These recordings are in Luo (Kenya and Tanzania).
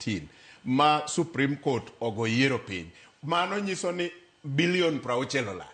2017 ma Supreme Court ogo yiero piny. Mano nyiso ni bilion 60 olal.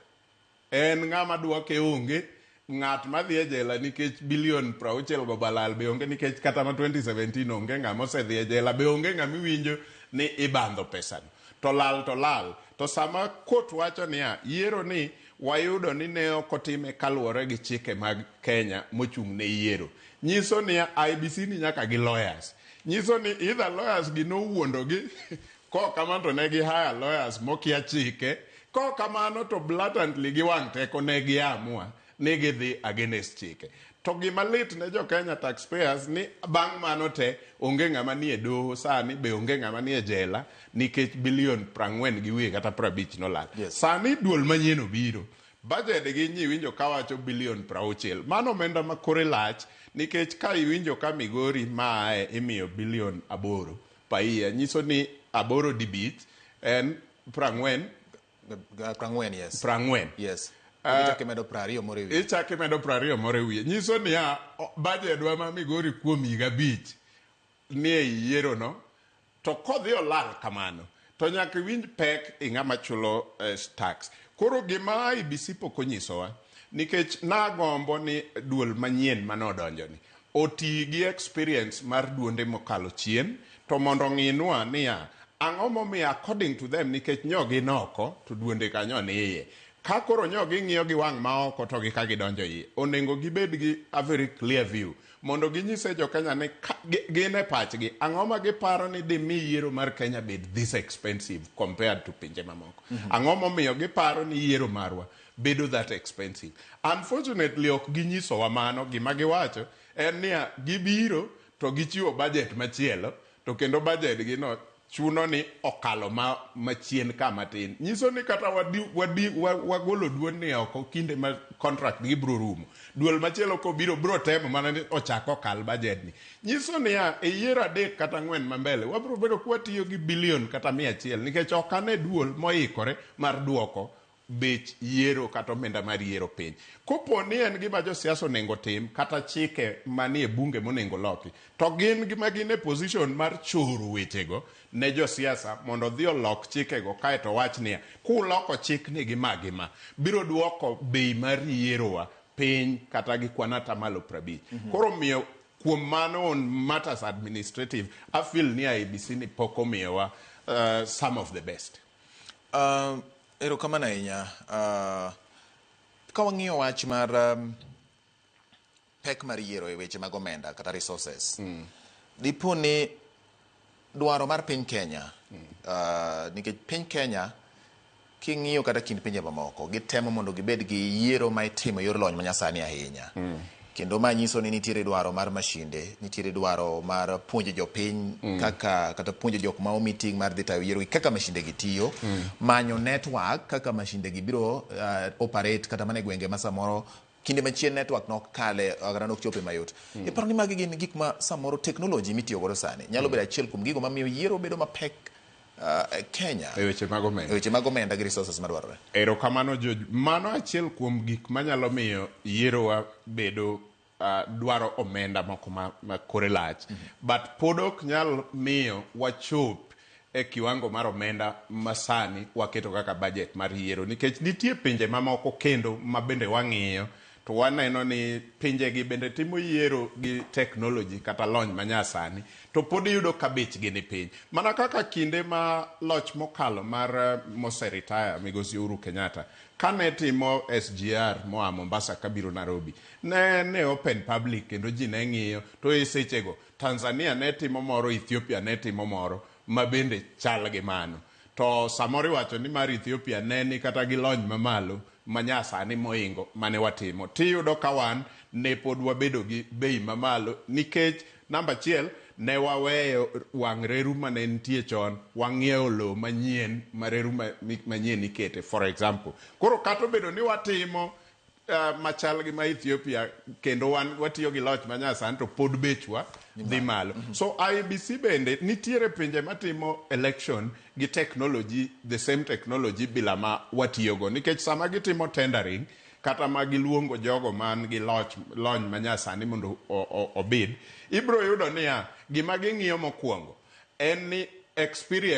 En ng'ama duoke onge, ng'at madhi e jela nikech bilion 60 go balal be onge, nikech kata ma 2017 onge ng'ama osedhi e jela, be onge ng'ama iwinjo ni ibandho pesano. To lal to lal. To sama court wacho niya, yiero ni wayudo ni ne ok otime kaluwore gi chike mag Kenya mochung' ne yiero. Nyiso niya, IEBC ni nyaka gi lawyers. Nyiso ni either lawyers gi nowuondogi, kok kamano to ne gi hire lawyers mokia chike, kok kamano to blatantly gi wang' teko ne gi amua ni gidhi against chike. To gima lit ne jo Kenya taxpayers ni bang' mano te onge ng'ama nie doho sani, be onge ng'ama nie jela nikech bilion 40 gi wiye kata 50 nolal. Sani duol manyien obiro. Budget gi nyiwinjo kawacho bilion 60. Mano omenda ma kore lach nikech ka iwinjo ka Migori maae imiyo bilion 8 per year, nyiso ni 8 dibich en 40. 40, yes. 40. Yes. Ichako imedo 20 moro e wiye. Ichako imedo 20 moro e wiye. Nyiso niya, budget wa ma Migori kuom higa 5 nie yiero no, to kodhi olal kamano to nyaka iwinj pek i ng'ama chulo tax. Koro gima IEBC pok onyisowa, nikech nagombo ni duol manyien manodonjo ni oti gi experience mar duonde mokalo chien, to mondo ong'inwa niya ang'o momiyo according to them, nikech nyo gin oko to duonde kanyo ni iye. Ka koro nyo ging'iyo gi wang' ma oko to gi ka gidonjo iye, onego gibed gi a very clear view mondo ginyise jo Kenya ni gin e pachgi ang'o ma giparo ni dimi yiero mar Kenya bed this expensive compared to pinje mamoko. Ang'o momiyo giparo ni yiero marwa bedo that expensive? Unfortunately ok ginyisowa mano. Gima giwacho en niya, gibiro to gichiwo budget machielo, to kendo budget gi no chuno ni okalo ma machien ka matin. Nyiso ni kata wagolo duol ni oko kinde ma contract gi biro rumo, duol machielo kobiro biro temo mana ni ochak okal budget ni. Nyiso niya, e yiero 3 kata 4 ma mbele wabiro bedo kwatiyo gi bilion kata 100, nikech ok ane duol moikore mar duoko bech yiero kata omenda mar yiero piny. Kopo ni en gima josiasa onego tim kata chike manie bunge monego loki, to gin gima gin e position mar choro wechego ne josiasa mondo odhi olok chikego, kaeto wach niya, kuloko chikni gi ma gi ma, biro duoko bei mar yierowa piny kata gi kwan atamalo 50. Koro miyo kuom mano on matters administrative, I feel ni IEBC ni pok omiyowa some of the best. Erokamano ahinya. Ka wang'iyo wach mar pek mar yiero e weche mag omenda kata resources, dipo ni dwaro mar piny Kenya, nikech piny Kenya king'iyo kata kind pinje mamoko, gitemo mondo gibed gi yiero ma itimo e yor lony manyasani ahinya. Kendo ma nyiso ni nitiere dwaro mar mashinde, nitiere dwaro mar puonjo jopiny kaka kata puonjo jok ma omi ting' mar dhi tayo yiero gi kaka mashinde gi tiyo, manyo network kaka mashinde gi biro operate kata mana e gwenge ma samoro kinde machien network nok kale kata nok chope mayot. Iparo ni magi gin gik ma samoro technology mitiyo godo sani nyalo bedo achiel kuom gigo mamiyo yiero bedo mapek Kenya e weche mag omenda. E weche mag omenda gi resources madwarore. Erokamano George. Mano achiel kuom gik manyalo miyo yierowa bedo dwaro omenda moko ma kore lach. But pod ok nyal miyo wachop e kiwango mar omenda masani waketo kaka budget mar yiero, nikech nitie pinje mamoko kendo ma bende wang'iyo to waneno ni pinjegi bende timo yiero gi technology kata lony manyasani, to pod iyudo ka bechgi ni piny. Mana kaka kinde ma loch mokalo mar mose retire migosi Uhuru Kenyatta kane timo SGR moa Mombasa kabiro Nairobi, ne open public kendo ji ne ng'iyo, to e sechego Tanzania ne timo moro, Ethiopia ne timo moro ma bende chal gi mano. To samoro iwacho ni mar Ethiopia ne ni kata gi lony mamalo manyasani moingo mane watimo. Tiyudo ka wan ne pod wabedo gi bei mamalo nikech namba achiel ne waweyo wang' reru mane nitie chon, wang'iewo lowo manyien ma reru manyien ikete, for example. Koro kata obedo ni watimo machal gi ma Ethiopia kendo wan watiyo gi loch manyasani, to pod bechwa dhi malo. So IEBC bende nitiere pinje matimo election gi technology, the same technology bila ma watiyogo, nikech sama gitimo tendering kata ma giluongo jogo man gi loch lony manyasani mondo obid, ibiro yudo niya gima ging'iyo mokwongo En ni experience.